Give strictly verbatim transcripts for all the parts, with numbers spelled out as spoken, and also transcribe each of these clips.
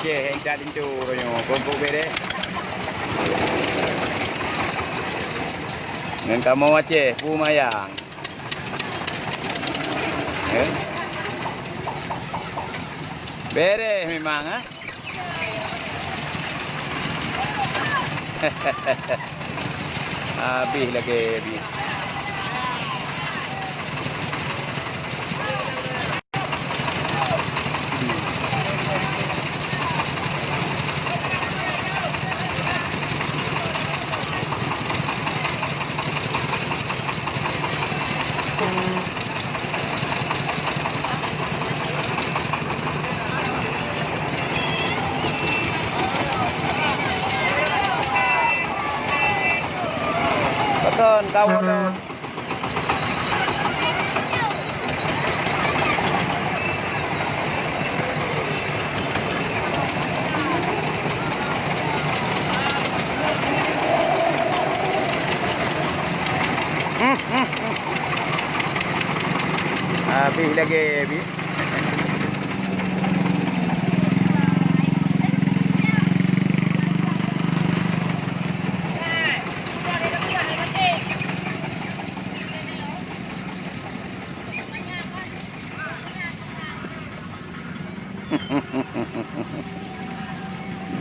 Aceh, intat linto uroe nyoe, kon pok bereh. Ngon kamoe Aceh, peue manyang. Eh? Bereh memang, ha? Habéh lagèe habéh. Pakon kawan lôn. Habéh lagèe, habéh.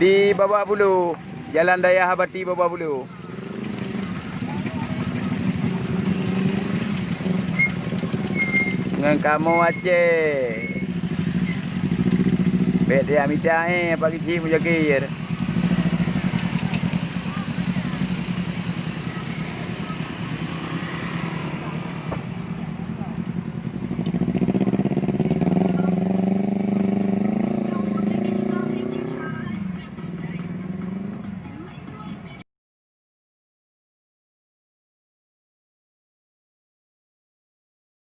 Di Babak Bulu, Jalan Dayah Abati Babak Bulu. Ngon kamoe Aceh. Bèk tajak mita, eh, pagi cit mujagir.